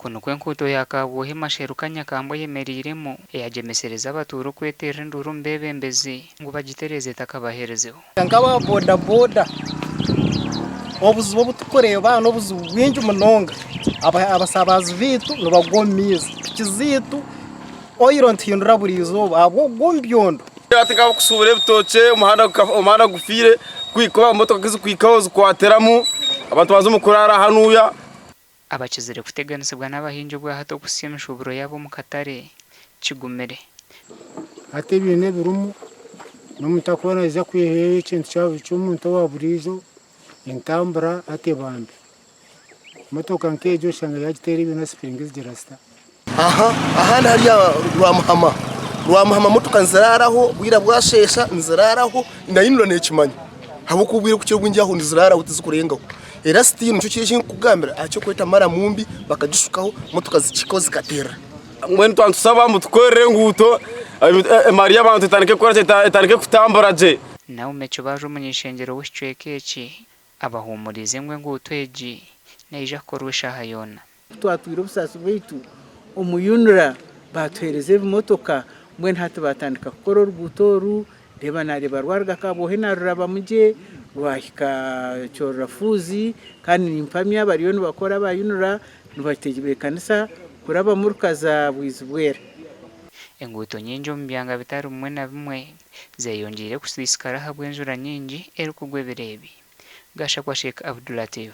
Oku nikwo enguuto ya Kabwohe Masheruka Nyakambwa eyemereiremu eyagyemesereza abatuura okweteerera enduuru omu beebembezi ngu bagitereeze etakabaherizeho. Nk'aba boda boda obuzibu obu turikureeba n'obuzibu bwingi munonga. Abashabazi baitu nibagwa omu maizi, piki zaitu oyiro nituhindura buri izooba ahabw'okugwa omu byondo. Hati nk'abarikushubura ebitookye omuhanda gufiire kuhika emotoka ku zikuhikaho zikwatiramu abantu baza omu kuraara hanuya. Abakizire kuteganisibwa n'abahingi obwahati okuhitsya emishuuburo yaabo omu katare kigumire. Hati ebiina ebirimu n'omuntu akuba naija kwihayo ekintu ky'omuntu owa buriijo, entambura hati eba mbi. Motoka nk'egyo oshanga yaagiteera ebiina sipiringi zigira zita? Aha ahandi hariya Rwamuhama, Rwamuhama motoka niziraaraho obwire bwasheesha niziraaraho nayo nekimanya ahabw'okuba obwire obukira obwingi aho niziraaraho tizikurengaho. Era still nikyo kiri eki ndikukugambira aha ky'okweta maramu mbi bakagishukaho motoka zikihikaho zikaterera. Mbwenu twaba nitusaba ngu tukorere enguuto emari y'abantu etandike kukora gye etandike kutambura gye. Naume Kibaaju omuny'eishengyero w'ekicweka eki abahuumuriize ngu enguuto egi neija kukorwa eshaaha yoona. Ku twatwire obusaasi bwaitu omu UNRA baatuheereza ebimotoka mbwenu hati baatandika kukora oruguuto oru, reeba naareeba rwaruga Kabwohe naarurabamu gye rwahika Kyorora Fuuzi kandi nimpamya bariyo nibakora aba UNRA nibatebeekanisa kurabamu rukaza Bwizibwera. Enguuto nyingi omu byanga bitari bimwe na bimwe zeyongyeire kusiisikara ahabw'enjura nyingi erikugwa ebiro ebi. Gashakwa Sheikh Abdulatif.